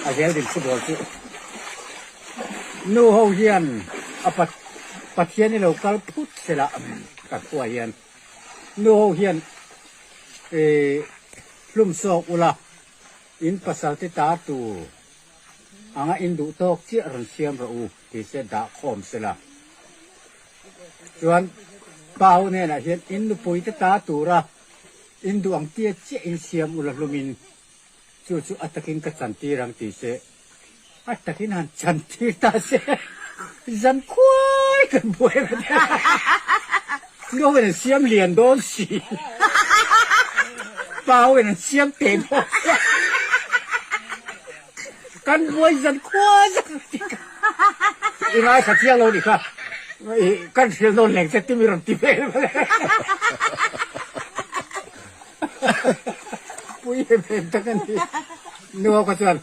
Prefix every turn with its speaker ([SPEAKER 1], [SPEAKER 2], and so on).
[SPEAKER 1] A zeldin thu bawl chu nu ho hian a Pathian i lo kal phut sela ka khuaah hian nu ho hian ih hlum sawk ula in pasal te ta tur anga in duh tawk chiah rawn siam rawh u tih se dah khawm sela chuan pa ho hnenah hian in nupui te ta tura in duh ang tia chiah in siam ula hlumin Chu chu a takin ka chantir ang ti se, a takin han chantir ta se, zan khuai kan buai vat a, nu in an siam lian dawn si, pau in an siam teh dawn si, kan buai zan khuai zan ti ka, i ngaithla chiang lo ni kha, kan hrilh nawn leng che timi rawn ti vel mawle. Pui em em tak a ni. Nu ho kha chuan.